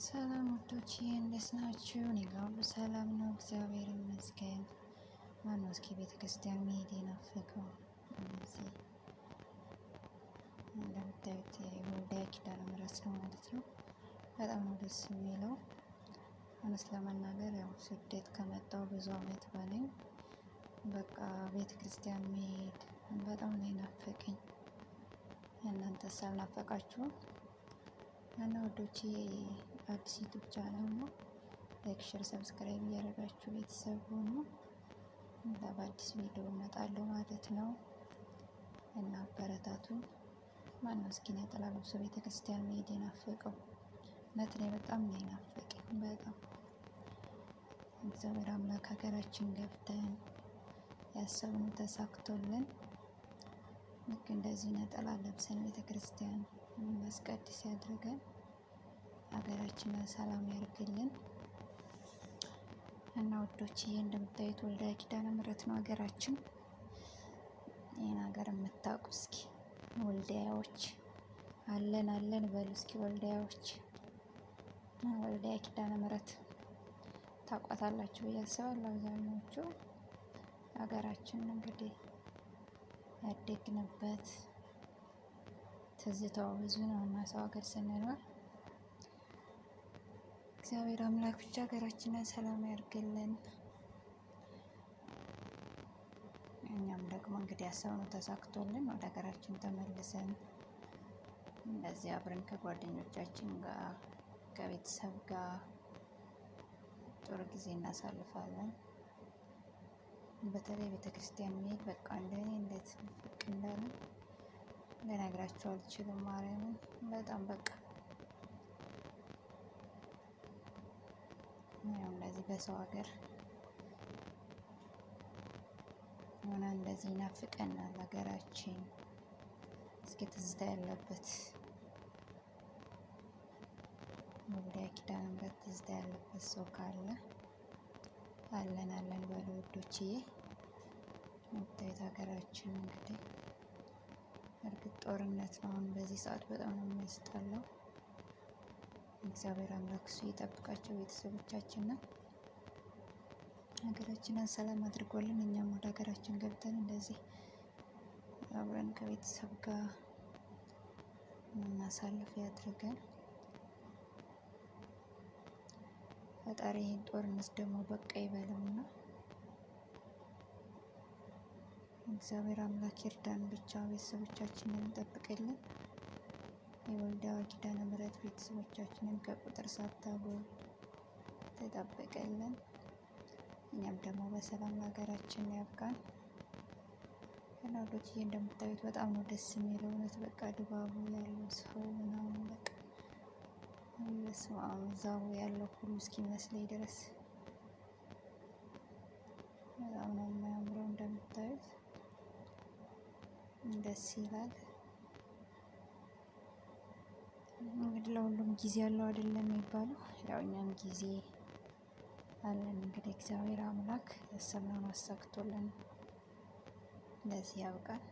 ሰላም ውዶቼ እንዴት ናችሁ? እኔ ጋር ሁሉ ሰላም ነው፣ እግዚአብሔር ይመስገን። ማነው እስኪ ቤተ ክርስቲያን መሄድ የናፈቀው? እዚህ እንደምታዩት የወልዲያ ኪዳነ ምሕረት ነው ማለት ነው። በጣም ነው ደስ የሚለው። እውነት ለመናገር ያው ስደት ከመጣው ብዙ አመት ሆነኝ። በቃ ቤተ ክርስቲያን መሄድ በጣም ነው የናፈቀኝ። እናንተስ አልናፈቃችሁም? እና ውዶቼ አዲስ YouTube channel ነው። Like፣ share፣ subscribe እያደረጋችሁ ቤተሰብ ሆኑ። እና በአዲስ ቪዲዮ እመጣለሁ ማለት ነው። እና አበረታቱኝ። ማነው እስኪ ነጠላ ለብሶ ቤተክርስቲያን መሄድ የናፈቀው? እውነት እኔ በጣም ነው የናፈቀኝ። በጣም እግዚአብሔር አምላክ ሀገራችን ገብተን ያሰብነው ተሳክቶልን ልክ እንደዚህ ነጠላ ለብሰን ቤተክርስቲያን የምናስቀድስ ያድርገን። ሀገራችንን ሰላም ያርግልን። እና ውዶችዬ እንደምታዩት ወልዲያ ኪዳነ ምሕረት ነው ሀገራችን። ይህን ሀገር የምታውቁ እስኪ ወልዲያዎች አለን አለን በሉ እስኪ ወልዲያዎች። ወልዲያ ኪዳነ ምሕረት ታውቋታላችሁ ብዬ አስባለሁ። አብዛኛዎቹ ሀገራችን እንግዲህ ያደግንበት ትዝታው ብዙ ነው እና ሰው ሀገር ስንኖር እግዚአብሔር አምላክ ብቻ ሀገራችንን ሰላም ያርግልን። እኛም ደግሞ እንግዲህ ያሰብነው ተሳክቶልን ወደ ሀገራችን ተመልሰን እንደዚህ አብረን ከጓደኞቻችን ጋር ከቤተሰብ ጋር ጥሩ ጊዜ እናሳልፋለን። በተለይ ቤተክርስቲያን መሄድ በቃ እንደኔ እንዴት ንፍቅ እንዳለ ልነግራችሁ አልችልም። ማርያምን በጣም በቃ ያው እንደዚህ በሰው ሀገር ሆነ እንደዚህ ይናፍቀናል ሀገራችን። እስኪ ትዝታ ያለበት ወልዲያ ኪዳነ ምሕረት ትዝታ ያለበት ሰው ካለ አለን አለን በሉ ውዶችዬ። የምታዩት ሀገራችን እንግዲህ እርግጥ ጦርነት ነው አሁን በዚህ ሰዓት በጣም ነው የሚያስጠላው። እግዚአብሔር አምላክ እሱ ይጠብቃቸው ቤተሰቦቻችንን፣ ሀገራችንን ሰላም አድርጎልን እኛም ወደ ሀገራችን ገብተን እንደዚህ አብረን ከቤተሰብ ጋር የምናሳልፍ ያድርገን። ፈጣሪ ይህን ጦርነት ደግሞ በቃ ይበለውና እግዚአብሔር አምላክ ይርዳን። ብቻ ቤተሰቦቻችንን እንጠብቅልን። የወልዲያ ኪዳነ ምሕረት ቤተሰቦቻችንን ከቁጥር ሳታጎል ተጠብቅልን። እኛም ደግሞ በሰላም ለሀገራችን ያብቃን። እና ውዶችዬ እንደምታዩት በጣም ነው ደስ የሚለው እውነት በቃ ድባቡ ያለው ሰው ምናምን በቃ በስመ አብ እዛው ያለው ሁሉ እስኪመስለኝ ድረስ በጣም ነው የሚያምረው። እንደምታዩት ደስ ይላል። እንግዲህ ለሁሉም ጊዜ ያለው አይደለም የሚባለው፣ ያው እኛም ጊዜ አለን። እንግዲህ እግዚአብሔር አምላክ ያሰብነውን አሳክቶልን ለዚህ ያብቃል።